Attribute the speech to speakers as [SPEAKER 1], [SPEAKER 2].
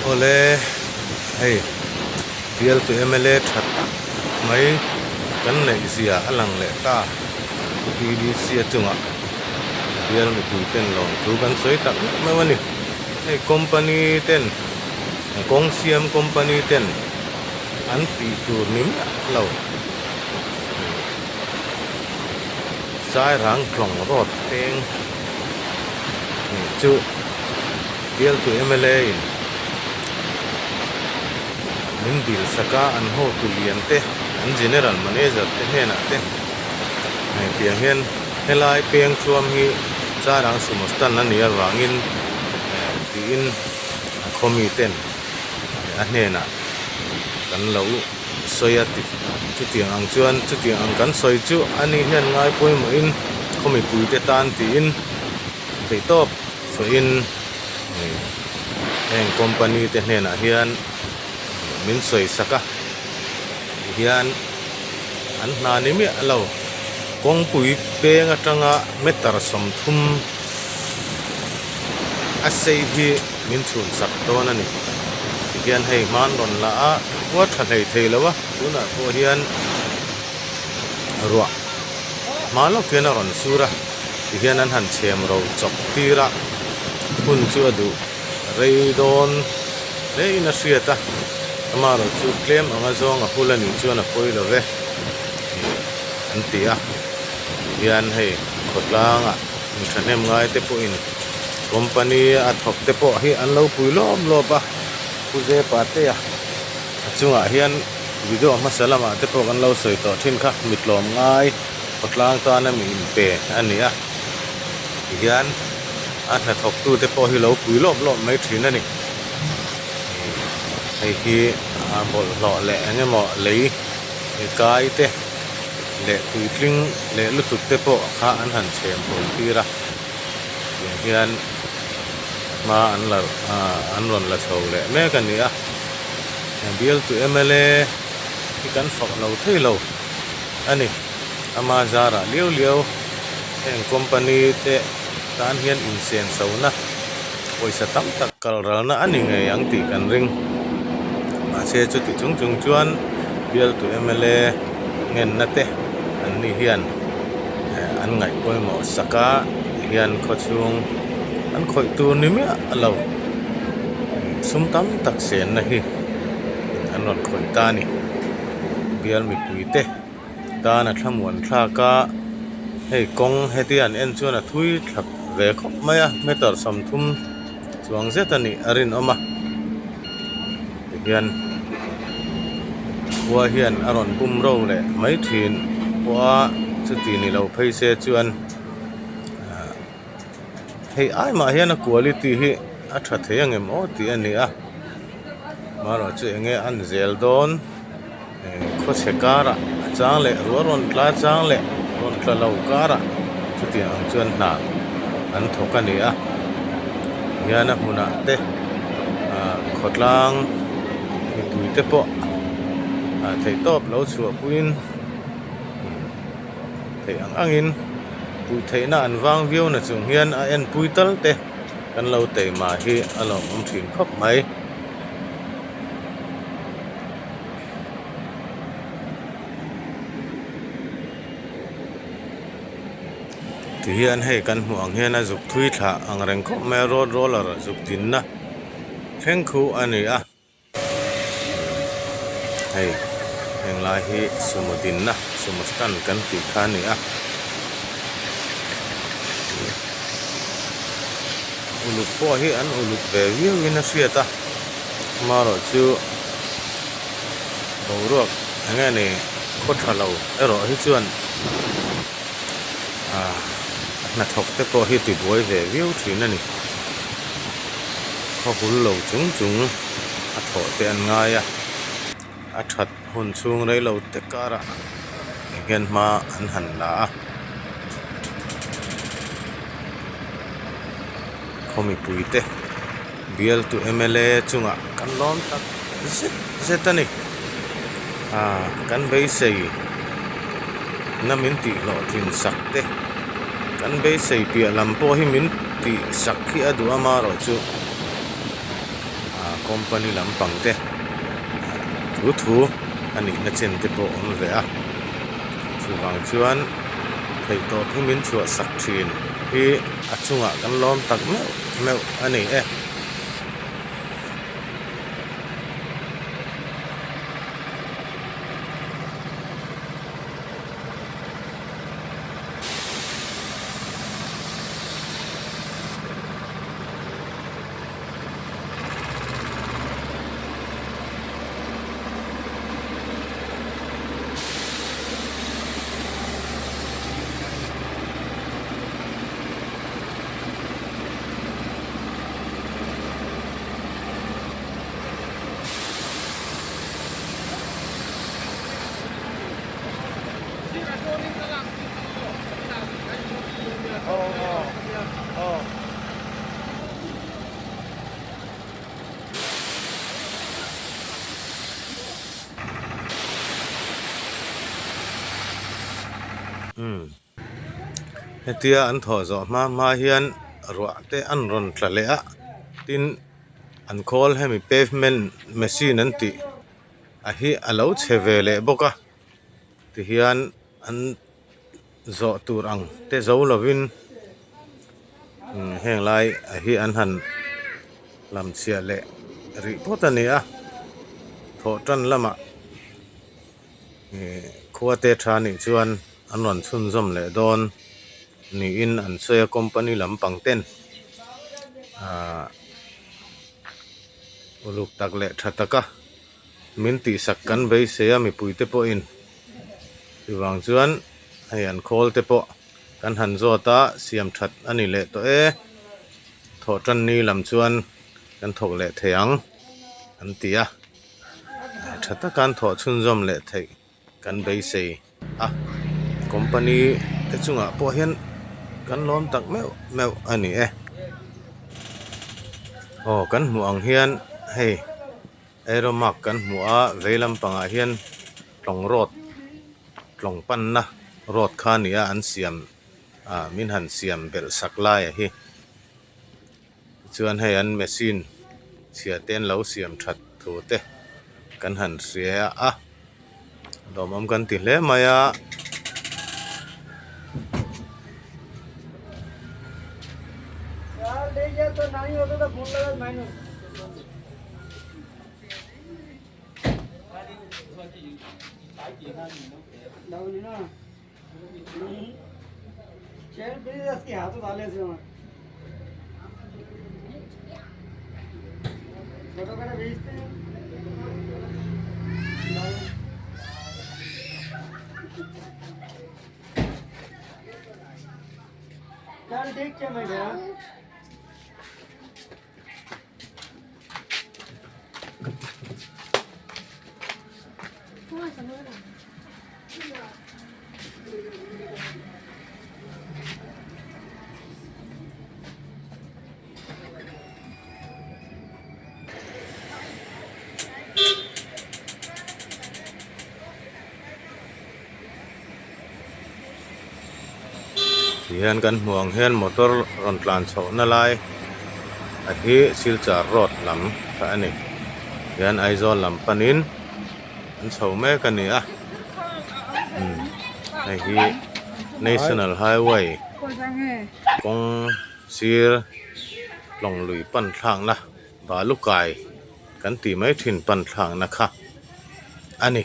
[SPEAKER 1] Awle hei bialtu mla tha tak mai kan neih zia a lang leh ta P D C a chungah bial mipui ten lawmthu kan sawi tak meuh meuh a ni hei company ten kawng siam company ten an tih tur ni miah lo. Sairang tlawng road peng nih chu bialtu mla in min dil sak a, an hotu lian te, an general manager te hnenah te hetiang hian helai peng thuam hi Sairang sumo stand a nih avangin tiin a khaw mi ten a hnenah kan lo sawi a ti. Chutiang ang chuan chutiang ang kan sawi chu ani hian ngai pawimawhin khaw mipuite tan tiin theihtawp sawiin heng company te hnenah hian min sawi sak a tihian an hna ni miah lo kawngpui peng atanga meter 30 a sei hi min chhun sak dawn a ni. Tihian hei hman rawn la a, khua tha hlei thei lo a, tunah pawh hian ruah hma lawk hian a rawn sur a, tihian an han chhem ro chawp tir a, hun chu a duh rei dawn hle in a hriat a, amaherawh chu tlem anga zawng a hul a nih chuan a pawi lo ve tih an ti a, tihian hei khawtlangah mi thahnem ngai te pawhin. Company a thawk te pawh hi an lo pui lawp lawp a, Pu Zepa te a chungah hian video hmasa lamah te pawh kan lo sawi tawh thin kha mitlawm ngai khawtlang tana mi inpe a ni a, tihian a hnathawk tu te pawh hi lo pui lawp lawp mai thin a ni. Hei hi a bawlhhlawh leh eng emaw lei kai te leh puitling leh lutuk te pawh kha an han chhem hawi tir a. Tiang hian hma an la ah an rawn la chho leh mek a ni a bialtu mla hi kan fak lo thei lo a ni ama zarah liau liau heng company te tan hian insen chona pawisa tam tak kal ralna a ni ngei ang tih kan ring mahse chuti chung chung chuan bialtu mla ngenna te an ni hian. An ngaih pawimawh sak a tihian khawchhung an khawih tur ni miah lo sum tam tak senna hi an rawn khawih ta a ni bial mipui te tan a thlamuan thlak a hei kawng hetia an en chuan a thui thlak ve khawp mai a meter 30 chuang zet a nih a rinawm a tihian khua hian a rawn bum ro leh mai thin pawh a chuti ni lo phei se chuan ah hei ai mah hian a quality hi a tha thei ang em aw tih a ni a amaherawhchu eng nge a an zel dawn khawchhe karah a chang leh ruah rawn tla chang leh rawn tla lo karah chutiang ang chuan hna an thawk a ni a hian a hmunah te ah khawtlang mipui te pawh ah theihtawp lo chhuah puiin theih ang angin puih theihna an vang viau na chung hian a enpui tal te kan lo teima hi a lawmawm thin khawp mai. Ti hian hei kan hmuh ang hian a zuk thui thlah ang reng khawp mai a road roller zuk dinna thleng khu a ni a hei heng lai hi sumo dinna sumo stand kan tih kha a ni a. Uluk pawh hi an uluk ve viau in a hriat a. Amaherawh chu boruak eng nge ni khaw tha lo erawh hi chuan ah hnathawk te pawh hi tibuai ve viau thin a ni. Khaw hul lo chung chung a thawh te an ngai a, a that hun chhung rei lo te karah eng hian hma an han la a. Khaw mipui te. Bialtu mla chungah kan lawm tak zet zet a ni. Aaa kan beisei na min tih hlawhtlin sak te kan beisei piah lam pawh hi min tih sak hi a duh amaherawh chu aaa. Company lampang te thu thu a nihna chen te pawh awm ve a chuvang chuan theihtawp hi min chhuah sak thin hi a chungah kan lawm tak meuh meuh a ni e. Hetia an thawh zawh hma hma hian ruah te an rawn tla leh a tin an khawl hemi pavement machine an tih a hi a lo chhe ve leh bawk a tihian an. Zawh tur ang te zo lovin heng lai hi an han lam chhiah leh rih phawt a ni a, thawh tan lamah ih khua te tha nih chuan an rawn chhunzawm leh dawn niin an sawi a company lampang ten ahh uluk tak leh tha taka. Min tihsak kan beisei a mipuite pawhin chuvang chuan hei an khawl te pawh kan han zawt a siam that a ni leh tawh e thawh tan ni lam chuan kan thawk leh thei ang an ti a tha taka an thawh chhunzawm leh theih kan beisei a company te chungah pawh hian kan lawm tak meuh meuh a ni e aw kan hmuh ang hian hei. Arrow mark kan hmu a vei lampangah hian tlawng road tlawng panna road kha a ni a an siam ah min han siam belh sak lai a hi tichuan hei an machine chhia te an lo siam that thu te kan han hria a lawmawm kan ti hle mai a. Tihian kan hmuh ang hian motor rawn tlan chhohna lai a hi Silchar road lam kha a ni tihian Aizawl lam panin an chho mek a ni a hei hi national highway kawng sir tlawng lui pan thlakna balukai kan tih mai thin pan thlakna kha a ni.